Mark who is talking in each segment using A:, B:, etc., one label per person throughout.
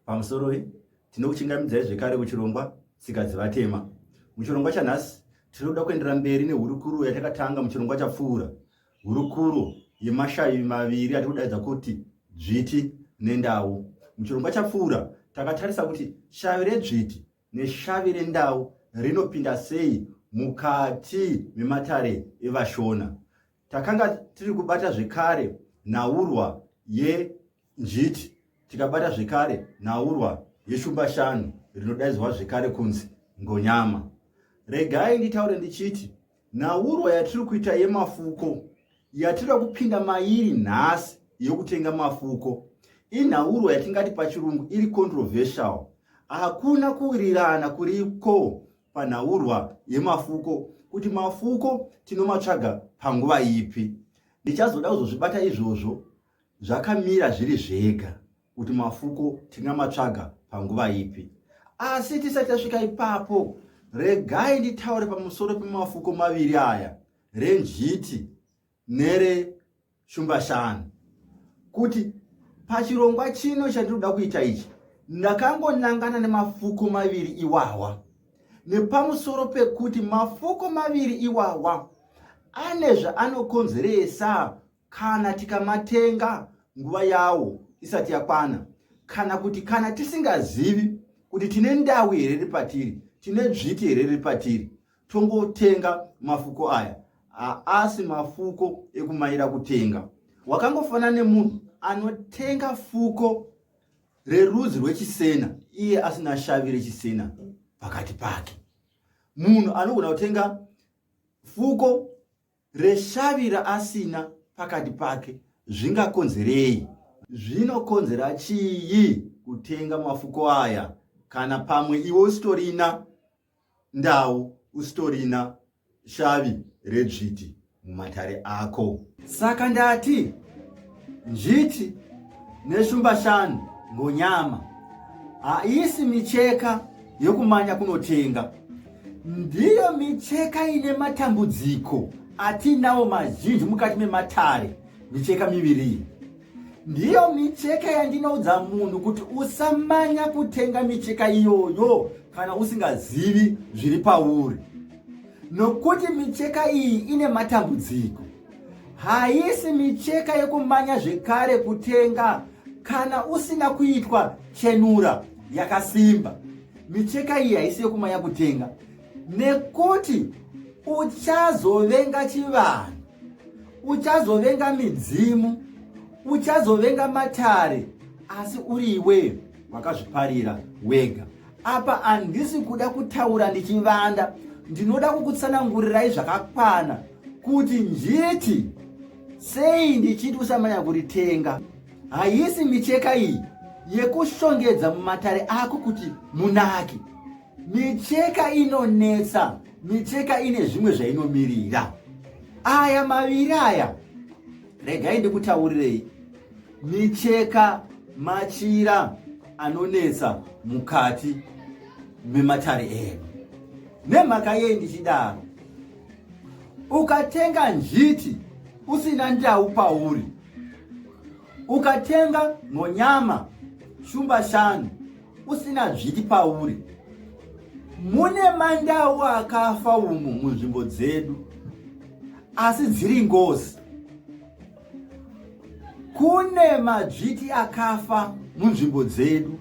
A: Pamusoroi, tinokuchingamidzai zvekare kuchirongwa Tsika Dzevatema. Muchirongwa chanhasi, tinoda kuendera mberi nehurukuro yatakatanga muchirongwa chapfuura. Hurukuro yemashavi maviri atiri kudaidza kuti dzviti nendau. Muchirongwa chapfuura, takatarisa kuti shavi redzviti neshavi rendau rinopinda sei mukati mematare evaShona. Takanga tiri kubata zvekare nhaurwa yenjiti, tikabata zvekare nhaurwa yeshumba shanu rinodaidzwa zvekare kunzi ngonyama. Regai nditaure ndichiti nhaurwa yatiri kuita yemafuko yatiri kupinda mairi nhasi yekutenga mafuko inhaurwa yatingati pachirungu iri controversial. Hakuna kuwirirana kuriko panhaurwa yemafuko kuti mafuko tinomatsvaga panguva ipi. Ndichazoda kuzozvibata izvozvo zvakamira zviri zvega kuti mafuko tingamatsvaga panguva ipi. Asi tisati tasvika ipapo, regai nditaure pamusoro pemafuko maviri aya, renjiti nere Shumbashanu, kuti pachirongwa chino chandinoda kuita ichi ndakangonangana nemafuko maviri iwawa, nepamusoro pekuti mafuko maviri iwawa ane zvaanokonzeresa kana tikamatenga nguva yawo isati yakwana, kana kuti kana tisingazivi kuti tine ndau here riri patiri, tine dzviti here riri patiri, tongotenga mafuko aya. Haasi mafuko ekumaira kutenga. Wakangofanana nemunhu anotenga fuko rerudzi rwechisena iye asina shavi rechisena pakati pake. Munhu anogona kutenga fuko reshavi raasina pakati pake zvingakonzerei? Zvinokonzera chii kutenga mafuko aya kana pamwe iwe usitorina ndau, usitorina shavi redzviti mumatare ako? Saka ndati njiti neshumba shanu ngonyama haisi micheka yokumanya kunotenga, ndiyo micheka ine matambudziko atinawo mazhinji mukati mematare. Micheka miviri iyi ndiyo micheka yandinoudza munhu kuti usamanya kutenga micheka iyoyo kana usingazivi zviri pauri, nokuti micheka iyi ine matambudziko. Haisi micheka yekumanya zvekare kutenga kana usina kuitwa chenura yakasimba. Micheka iyi haisi yekumanya kutenga nekuti uchazovenga chivanhu, uchazovenga midzimu, uchazovenga matare, asi uri iwe wakazviparira wega. Apa handisi kuda kutaura ndichivanda, ndinoda kukutsanangurirai zvakakwana kuti njiti sei ndichiti usamanya kuritenga. Haisi micheka iyi yekushongedza mumatare ako kuti munake. Micheka inonetsa, micheka ine zvimwe zvainomirira. Aya maviri aya, regai ndikutaurirei. Micheka machira anonetsa mukati mematare edu. Nemhaka yei ndichidaro? Ukatenga njiti usina ndau pauri, ukatenga ngonyama shumba shanu usina dzviti pauri, mune mandau akafa umu munzvimbo dzedu, asi dziri ngozi. Kune madzviti akafa munzvimbo dzedu,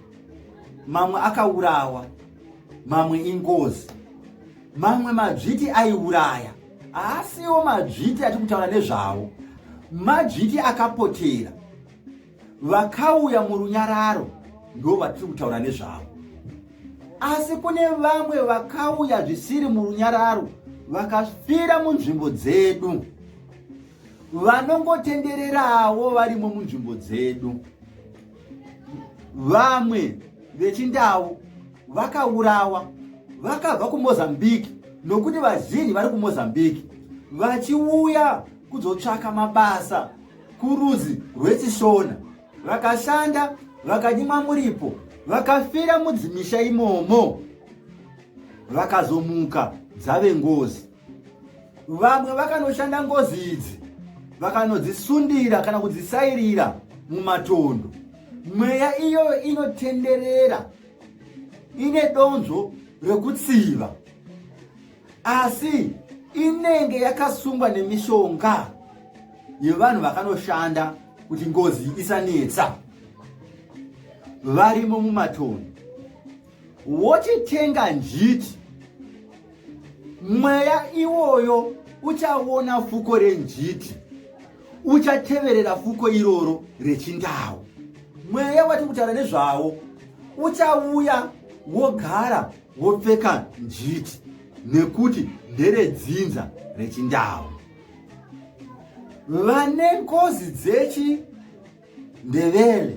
A: mamwe akaurawa, mamwe ingozi, mamwe madzviti aiuraya. Haasiwo madzviti atiri kutaura nezvawo, madzviti akapotera vakauya murunyararo ndo vatiri kutaura nezvavo. Asi kune vamwe vakauya zvisiri murunyararo, vakafira munzvimbo dzedu, vanongotendererawo varimo munzvimbo dzedu. Vamwe vechindau vakaurawa vakabva kuMozambique, nokuti vazhinji vari kuMozambique vachiuya kuzotsvaka mabasa kurudzi rwechiShona, vakashanda vakanyimwa muripo, vakafira mudzimisha imomo, vakazomuka dzave ngozi. Vamwe vakanoshanda ngozi idzi vakanodzisundira kana kudzisairira mumatondo. Mweya iyoyo inotenderera ine donzvo rekutsiva, asi inenge yakasungwa nemishonga yevanhu vakanoshanda kuti ngozi isanetsa. Varimo mumatondo, wochitenga njiti, mweya iwoyo uchaona fuko renjiti, uchateverera fuko iroro rechindau. Mweya wati kutaura nezvawo uchauya wogara wopfeka njiti nekuti nderedzinza rechindau. Vane ngozi dzechi Ndevele,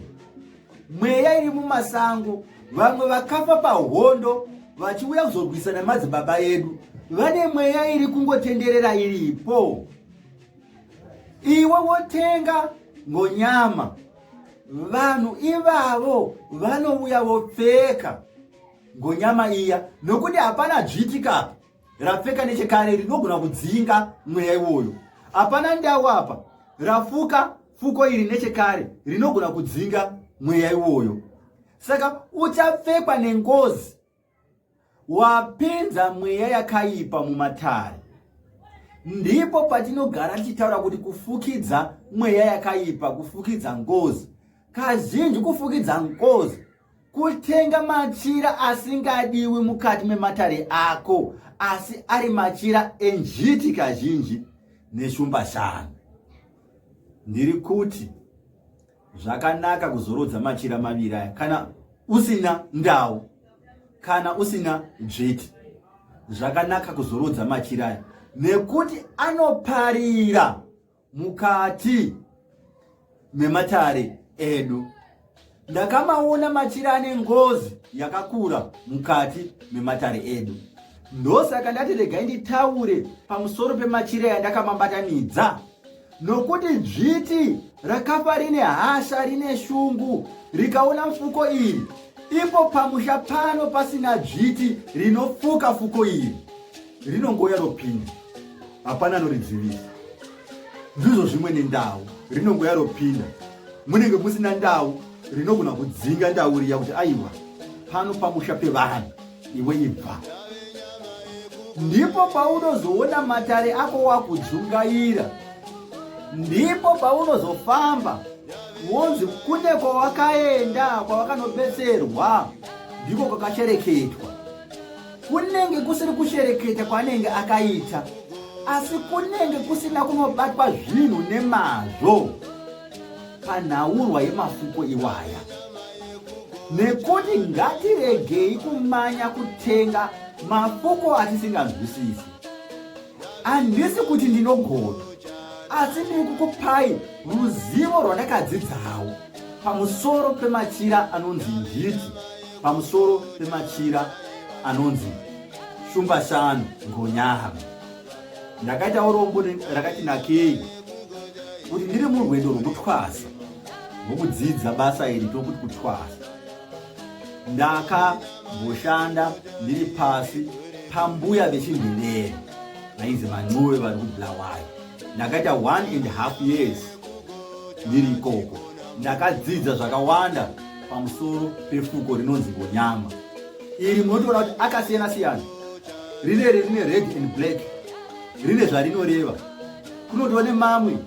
A: mweya iri mumasango, vamwe vakafa pahondo vachiuya kuzorwisa nemadzibaba edu, vane mweya iri kungotenderera iripo. Iwe wotenga ngonyama, vanhu ivavo vanouya vopfeka ngonyama iya nokuti hapana dzviti kapa rapfeka nechekare rinogona kudzinga mweya iwoyo. Hapana ndau apa rafuka fuko iri nechekare rinogona kudzinga mweya iwoyo. Saka uchapfekwa nengozi, wapinza mweya yakaipa mumatare. Ndipo patinogara tichitaura kuti kufukidza mweya yakaipa, kufukidza ngozi. Kazhinji kufukidza ngozi kutenga machira asingadiwi mukati mematare ako, asi ari machira enjiti kazhinji neshumba shanu. Ndiri kuti zvakanaka kuzorodza machira maviri aya kana usina ndau, kana usina dzviti. Zvakanaka kuzorodza machira aya nekuti anoparira mukati mematare edu. Ndakamaona machira ane ngozi yakakura mukati mematare edu. Ndosaka ndati regai nditaure pamusoro pemachira yandakamabatanidza, nokuti dzviti rakafa rine hasha, rine shungu, rikaona fuko iri ipo pamusha pano pasina dzviti rinofuka fuko iri, rinongouya ropinda, hapana anoridzivisa. Ndizvo zvimwe nendau, rinongouya ropinda, munenge musina ndau rinogona kudzinga ndau riya kuti aiwa, pano pamusha pevanhu, iwe ibva. Ndipo paunozoona matare ako wakudzungaira, ndipo paunozofamba wonzi kune kwawakaenda kwawakanobetserwa, ndiko kwakashereketwa. Kunenge kusiri kushereketa kwaanenge akaita, asi kunenge kusina kunobatwa zvinhu nemazvo panhaurwa yemafuko iwaya. Nekuti ngatiregei kumanya kutenga mafuko atisinganzwisisi. Handisi kuti ndinogona, asi ndiri kukupai ruzivo rwandakadzidzawo pamusoro pemachira anonzi njiti, pamusoro pemachira anonzi shumba shanu ngonyama. Ndakaitawo rombo rakati nakei kuti ndiri murwendo rwokutwasa, rwokudzidza basa iri tokuti kutwasa. Ndakamboshanda ndiri pasi pambuya vechindevere vainzi Mancuve vari kuBulawayo. Ndakaita 1.5 years ndiri ikoko. Ndakadzidza zvakawanda pamusoro pefuko rinonzi ngonyama iri. Munotoona kuti akasiyana siyana, rineri rine red and black, rine zvarinoreva. Kunotova nemamwe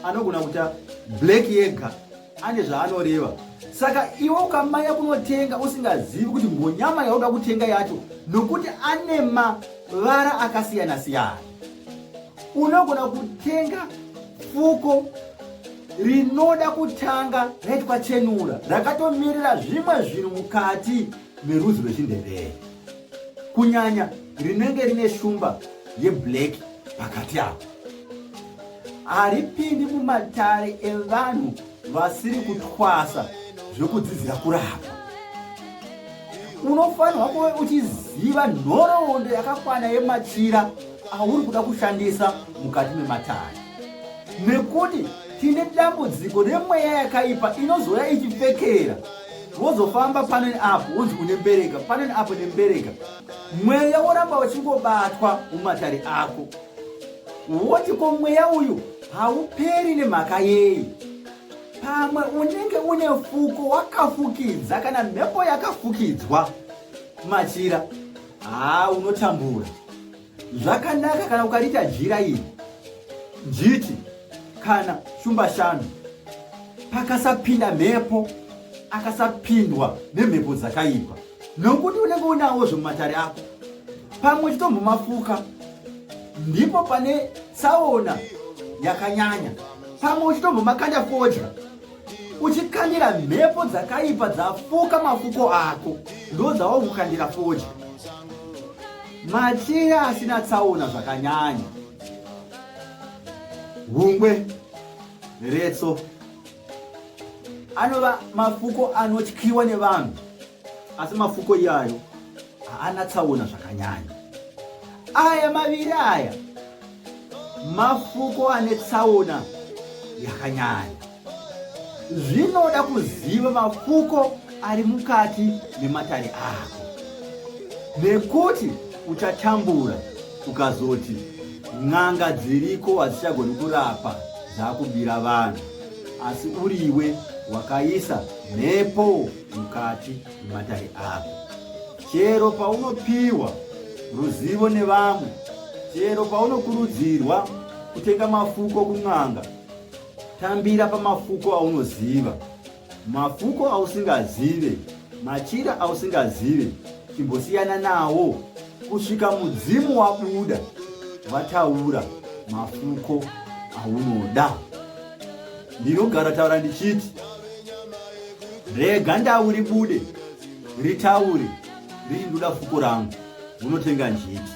A: anogona kuita black yega, ane zvaanoreva. Saka iwe ukamanya kunotenga usingazivi kuti ngonyama yauda kutenga yacho, nokuti ane mavara akasiyana siyana, unogona kutenga fuko rinoda kutanga raitwa chenura, rakatomirira zvimwe zvinhu mukati merudzi rwechindevere, kunyanya rinenge rine shumba yeblack pakati apo. Haripindi mumatare evanhu vasiri kutwasa zvekudzidzira kurapa. Unofanirwa kuve uchiziva nhoroondo yakakwana yemachira auri kuda kushandisa mukati mematare, nekuti tine dambudziko remweya yakaipa inozouya ichipfekera, wozofamba pano neapo wonzi une mbereka, pano neapo nembereka, mweya woramba uchingobatwa mumatare ako. Woti ko mweya uyu hauperi nemhaka yei? Pamwe unenge une fuko wakafukidza kana mhepo yakafukidzwa machira, haa unotambura. Zvakanaka kana ukariita jira iri njiti kana shumba shanu, pakasapinda mhepo, akasapindwa nemhepo dzakaipa, nokuti unenge unawozve mumatare ako, pamwe uchitombomafuka, ndipo pane tsaona yakanyanya, pamwe uchitombomakanda fodya, uchikandira mhepo dzakaipa dzafuka mafuko ako, ndo dzawakukandira fodya. Machira asina tsaona zvakanyanya, hungwe, retso, anova mafuko anotyiwa nevanhu, asi mafuko iyayo haana tsaona zvakanyanya. Aya maviri aya mafuko ane tsaona yakanyanya. Zvinoda kuziva mafuko ari mukati mematare ako, nekuti uchatambura ukazoti n'anga dziriko hadzichagoni kurapa, dzakubira vanhu, asi uriwe wakaisa mhepo mukati mematare ako. Chero paunopiwa ruzivo nevamwe, chero paunokurudzirwa kutenga mafuko kun'anga, tambira pamafuko aunoziva. Mafuko ausingazive, machira ausingazive, chimbosiyana nawo kusvika mudzimu wabuda wataura mafuko aunoda. Ndinogara taura ndichiti rega ndau ribude ritaure riti ndoda fuko rangu, unotenga njiti.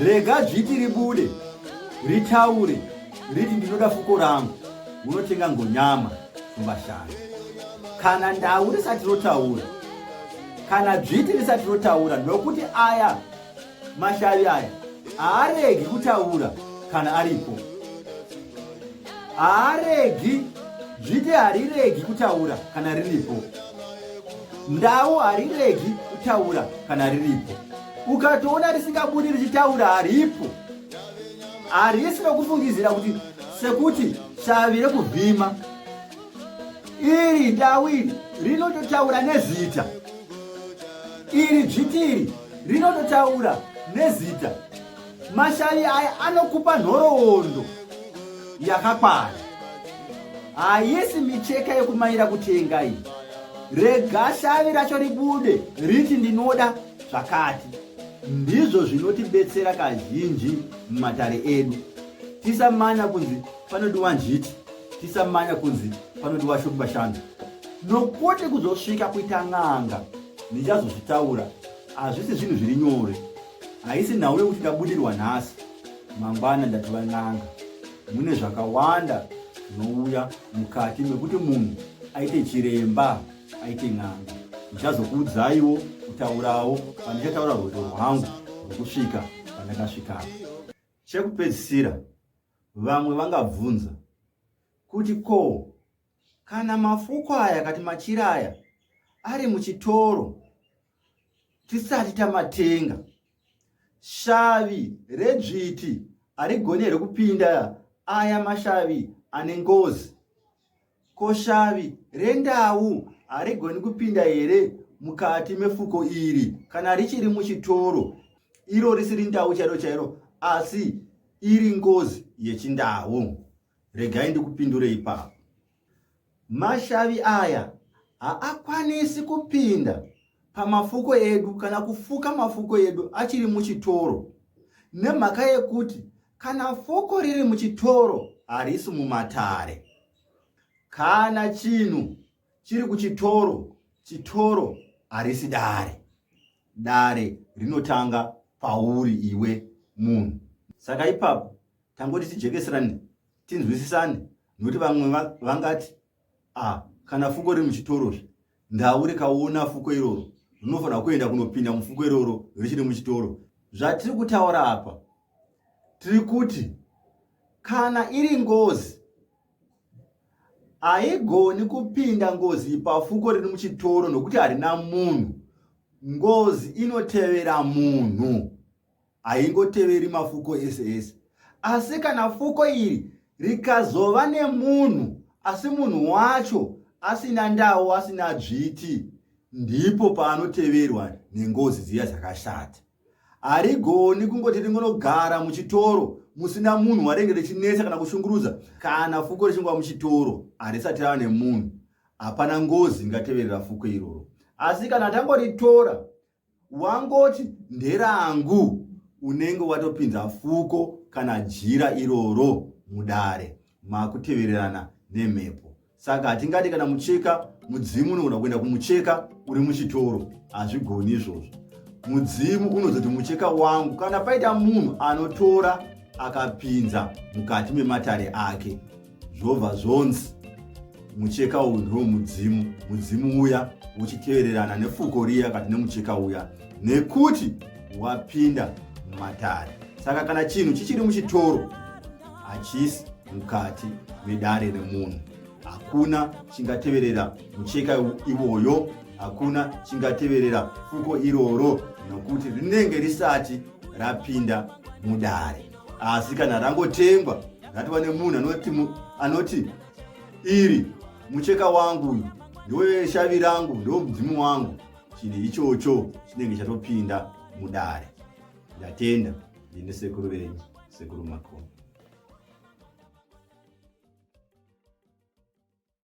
A: Rega dzviti ribude ritaure riti ndinoda fuko rangu, unotenga ngonyama shumba shanu. Kana ndau risati rotaura, kana dzviti risati rotaura, nokuti aya mashavi aya haaregi kutaura kana aripo, haaregi dzviti hariregi kutaura kana riripo, ndau hariregi kutaura kana riripo. Ukatoona risingabudi richitaura, haripo, harisi rokufungidzira kuti sekuti shavi rekuvhima. Iri ndau iri rinototaura nezita, iri dzviti iri rinototaura nezita. Mashavi aya anokupa nhoroondo yakakwana. Haisi micheka yekumaira kutenga iyi. Rega shavi racho ribude riti ndinoda zvakati. Ndizvo zvinotibetsera kazhinji mumatare edu. Tisamanya kunzi panodiwa njiti, tisamanya kunzi panodiwa shumba shanu, nokuti kuzosvika kuita n'anga, ndichazozvitaura, hazvisi zvinhu zviri nyore. Haisi nhau yekuti ndabudirwa nhasi, mangwana ndatova n'anga. Mune zvakawanda zvinouya mukati mekuti munhu aite chiremba, aite n'anga. Ndichazokuudzaiwo, kutaurawo pandichataura rwendo rwangu rwokusvika pandakasvika. Chekupedzisira, vamwe vangabvunza kuti ko kana mafuko aya kati machira aya ari muchitoro tisati tamatenga, shavi redzviti harigoni here kupinda aya mashavi ane ngozi? Ko shavi rendau harigoni kupinda here mukati mefuko iri kana richiri muchitoro, iro risiri ndau chairo chairo asi iri ngozi yechindau? Regai ndikupindure ipapo. Mashavi aya haakwanisi kupinda pamafuko edu kana kufuka mafuko edu achiri muchitoro, nemhaka yekuti kana fuko riri muchitoro harisi mumatare. Kana chinhu chiri kuchitoro, chitoro harisi dare. Dare rinotanga pauri iwe munhu. Saka ipapo tangoti tijekeserane, tinzwisisane, nokuti vamwe vangati a kana fuko riri muchitorozve, ndau rikaona fuko iroro rinofanira kuenda kunopinda mufuko iroro richiri muchitoro. Zvatiri kutaura apa, tiri kuti kana iri ngozi haigoni kupinda ngozi pafuko riri muchitoro, nokuti harina munhu. Ngozi inotevera munhu, haingoteveri mafuko ese ese. Asi kana fuko iri rikazova nemunhu Asi munhu wacho asina ndau, asina dzviti, ndipo paanoteverwa nengozi dziya dzakashata. Harigoni kungoti ringonogara muchitoro musina munhu waringe richinetsa kana kushungurudza. Kana fuko richingova muchitoro harisati rava nemunhu, hapana ngozi ingateverera fuko iroro. Asi kana tangoritora wangoti nderangu, unenge watopinza fuko kana jira iroro mudare, makutevererana nemhepo. Saka hatingati kana mucheka mudzimu unogona kuenda kumucheka uri muchitoro, hazvigoni izvozvo. Mudzimu unozoti mucheka wangu kana paita munhu anotora akapinza mukati mematare ake, zvobva zvonzi mucheka uyu ndiwo mudzimu. Mudzimu uya uchitevererana nefuko riya kati nemucheka uya, nekuti wapinda mumatare. Saka kana chinhu chichiri muchitoro hachisi mukati medare remunhu, hakuna chingateverera mucheka iwoyo, hakuna chingateverera fuko iroro, nokuti rinenge risati rapinda mudare. Asi kana rangotengwa ratova nemunhu anoti, anoti iri mucheka wangu uyu ndoweshavi rangu, ndo mudzimu wangu, chinhu ichocho chinenge chatopinda mudare. Ndatenda. Ndini sekuru venyu, Sekuru Makoni.